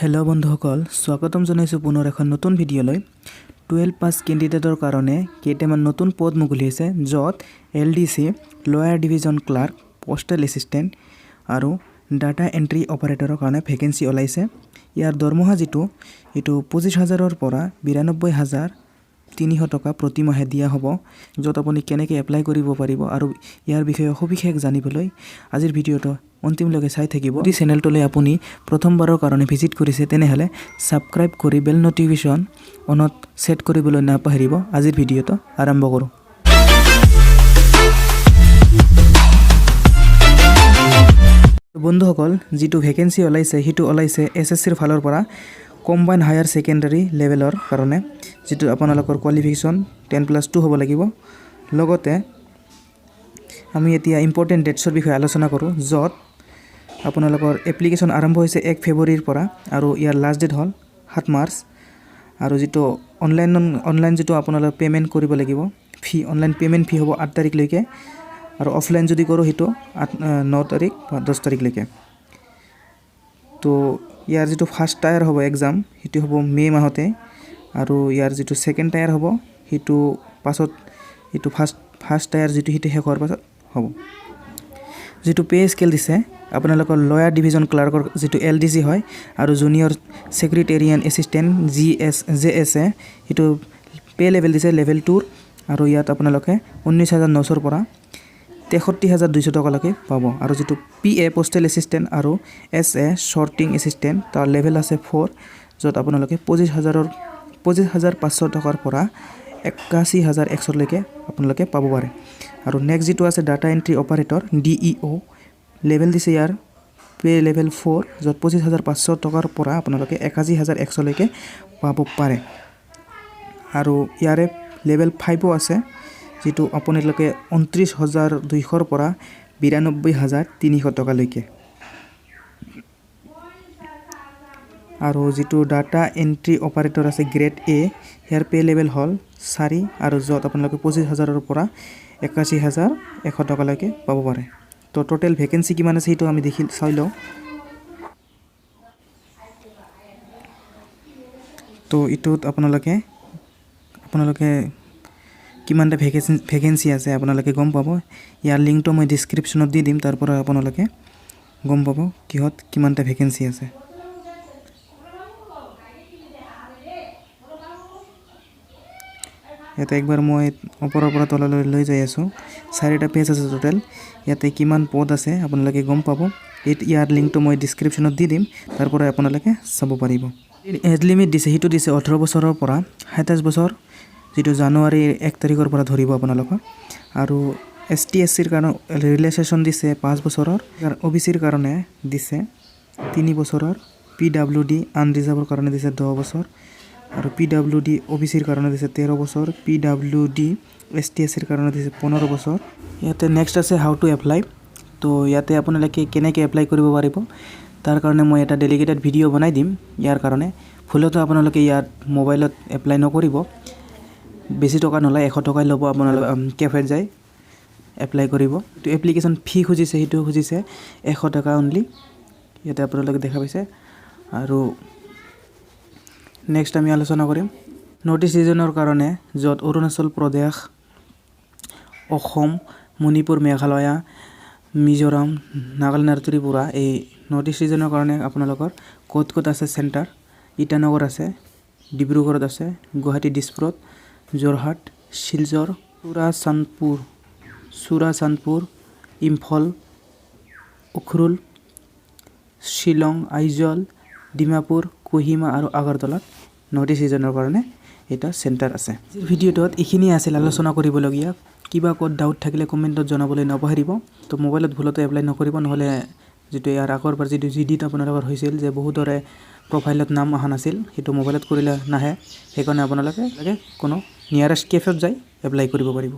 Hello' বন্ধুসকল, স্বাগতম জনাইছোঁ পুনৰ এখন নতুন ভিডিঅ'লৈ। 12 পাছ কেণ্ডিডেটৰ কাৰণে কেইটামান নতুন পদ মুকলি হৈছে, য'ত LDC, Lower Division Clerk, Postal Assistant আৰু ডাটা এণ্ট্ৰি অপাৰেটৰৰ কাৰণে ভেকেঞ্চি ওলাইছে। ইয়াৰ দৰমহা যিটো, এইটো 25 হাজাৰৰ পৰা 92,300 টকা প্ৰতিমাহে দিয়া হ'ব। য'ত আপুনি কেনেকৈ এপ্লাই কৰিব পাৰিব আৰু ইয়াৰ বিষয়ে সবিশেষ জানিবলৈ আজিৰ ভিডিঅ'টো অন্তিমলৈকে চাই থাকিব। যদি চেনেলটোলৈ আপুনি প্ৰথমবাৰৰ কাৰণে ভিজিট কৰিছে, তেনেহ'লে ছাবস্ক্ৰাইব কৰি বেল ন'টিফিকেশ্যন অনত ছেট কৰিবলৈ নাপাহৰিব। আজিৰ ভিডিঅ'টো আৰম্ভ কৰোঁ। বন্ধুসকল, যিটো ভেকেঞ্চি ওলাইছে, সেইটো ওলাইছে এছএছচিৰ ফালৰ পৰা কম্বাইন হায়াৰ ছেকেণ্ডাৰী লেভেলৰ কাৰণে, যিটো আপোনালোকৰ কোৱালিফিকেশ্যন 10+2 হ'ব লাগিব। লগতে আমি এতিয়া ইম্পৰ্টেণ্ট ডেটছৰ বিষয়ে আলোচনা কৰোঁ, য'ত আপোনালোকৰ এপ্লিকেশ্যন আৰম্ভ হৈছে 1 ফেব্ৰুৱাৰীৰ পৰা আৰু ইয়াৰ লাষ্ট ডেট হ'ল 7 মাৰ্চ। আৰু যিটো অনলাইন যিটো আপোনালোকে পে'মেণ্ট কৰিব লাগিব ফি, অনলাইন পে'মেণ্ট ফি হ'ব 8 তাৰিখলৈকে আৰু অফলাইন যদি কৰোঁ, সেইটো 8, 9 তাৰিখ বা 10 তাৰিখলৈকে। তো ইয়াৰ যিটো ফাৰ্ষ্ট টায়াৰ হ'ব এক্সাম, সেইটো হ'ব মে' মাহতে আৰু ইয়াৰ যিটো ছেকেণ্ড টায়াৰ হ'ব, সেইটো পাছত, এইটো ফাৰ্ষ্ট ফাৰ্ষ্ট টায়াৰ যিটো, সেইটো শেষ হোৱাৰ পাছত হ'ব। যিটো পে' স্কেল দিছে, আপোনালোকৰ লয়াৰ ডিভিজন ক্লাৰ্কৰ যিটো এলডিচি হয় আৰু junior secretariat assistant G S JSA, সেইটো পে' লেভেল দিছে লেভেল 2ৰ আৰু ইয়াত আপোনালোকে 19,900ৰ পৰা 63,200 টকালৈকে পাব। আৰু যিটো পি এ, পষ্টেল এছিষ্টেণ্ট আৰু এছ এ, শ্বৰ্টিং এছিষ্টেণ্ট, তাৰ লেভেল আছে 4, য'ত আপোনালোকে 25,500 টকাৰ পৰা 81,100লৈকে আপোনালোকে পাব পাৰে। আৰু নেক্সট যিটো আছে data entry operator, DEO, level দিছে ইয়াৰ পে' লেভেল 4, য'ত 25,500 টকাৰ পৰা আপোনালোকে 81,100লৈকে পাব পাৰে। আৰু ইয়াৰে লেভেল 5ও আছে, যিটো আপোনালোকে 29,200ৰ পৰা 92,300 টকালৈকে। আৰু যিটো ডাটা এণ্ট্ৰি অপাৰেটৰ আছে grade A, year pay' level হ'ল 4 আৰু য'ত আপোনালোকে 25 হাজাৰৰ পৰা 81,100 টকালৈকে পাব পাৰে। তো টোটেল ভেকেঞ্চি কিমান আছে, সেইটো আমি দেখি চাই লওঁ। তো এইটোত আপোনালোকে কিমানটা ভেকেঞ্চি আছে, আপোনালোকে গম পাব। ইয়াৰ লিংকটো মই ডিছক্ৰিপশ্যনত দি দিম, তাৰ পৰা আপোনালোকে গম পাব কিহত কিমানটা ভেকেঞ্চি আছে। ইয়াতে একবাৰ মই ওপৰৰ পৰা তললৈ লৈ যাই আছোঁ। চাৰিটা পেজ আছে টোটেল। ইয়াতে কিমান পদ আছে, আপোনালোকে গম পাব। এই ইয়াৰ লিংকটো মই ডিছক্ৰিপশ্যনত দি দিম, তাৰ পৰা আপোনালোকে চাব পাৰিব। এজ লিমিট দিছে, সেইটো দিছে 18 বছৰৰ পৰা 27 বছৰ, যিটো জানুৱাৰী 1 তাৰিখৰ পৰা ধৰিব আপোনালোকৰ। আৰু এছ টি, এছ চিৰ কাৰণে ৰিলেক্সেশ্যন দিছে 5 বছৰৰ, অ' বি চিৰ কাৰণে দিছে 3 বছৰৰ, পি ডাব্লিউ ডি আনৰিজাৰ্ভৰ কাৰণে দিছে 10 বছৰ আৰু P W D O' B চিৰ কাৰণে দিছে 13 বছৰ, P W D S T, S চিৰ কাৰণে দিছে 15 বছৰ। ইয়াতে নেক্সট আছে how to apply. তো ইয়াতে আপোনালোকে কেনেকৈ এপ্লাই কৰিব পাৰিব, তাৰ কাৰণে মই এটা ডেডিকেটেড ভিডিঅ' বনাই দিম। ইয়াৰ কাৰণে ভুলতো আপোনালোকে ইয়াত মোবাইলত এপ্লাই নকৰিব। বেছি টকা নলয়, 100 টকাই ল'ব। আপোনালোকে কেফেত যায় এপ্লাই কৰিব। এইটো এপ্লিকেশ্যন ফি খুজিছে, সেইটো খুজিছে 100 টকা অনলি। ইয়াতে আপোনালোকে দেখা পাইছে। আৰু নেক্সট আমি আলোচনা কৰিম নৰ্থ ইষ্ট ৰিজনৰ কাৰণে, য'ত অৰুণাচল প্ৰদেশ, অসম, মণিপুৰ, মেঘালয়, মিজোৰাম, নাগালেণ্ড আৰু ত্ৰিপুৰা। এই নৰ্থ ইষ্ট ৰিজনৰ কাৰণে আপোনালোকৰ ক'ত ক'ত আছে চেণ্টাৰ? ইটানগৰ আছে, ডিব্ৰুগড়ত আছে, গুৱাহাটী, দিছপুৰত, যোৰহাট, শিলচৰ, চুৰাচান্দপুৰ, ইম্ফল, উখৰুল, শ্বিলং, আইজল, ডিমাপুৰ, কহিমা আৰু আগৰতলাত নৰ্থ ইষ্ট ৰিজনৰ কাৰণে এটা চেণ্টাৰ আছে। আজিৰ ভিডিঅ'টোত এইখিনিয়ে আছিল আলোচনা কৰিবলগীয়া। কিবা ক'ত ডাউট থাকিলে কমেণ্টত জনাবলৈ নাপাহৰিব। তো মোবাইলত ভুলতে এপ্লাই নকৰিব, নহ'লে যিটো ইয়াৰ আগৰবাৰ যিটো জি ডিত আপোনালোকৰ হৈছিল যে বহুতৰে প্ৰফাইলত নাম অহা নাছিল, সেইটো মোবাইলত কৰিলে নাহে। সেইকাৰণে আপোনালোকে কোনো নিয়াৰেষ্ট কেফেত যাই এপ্লাই কৰিব পাৰিব।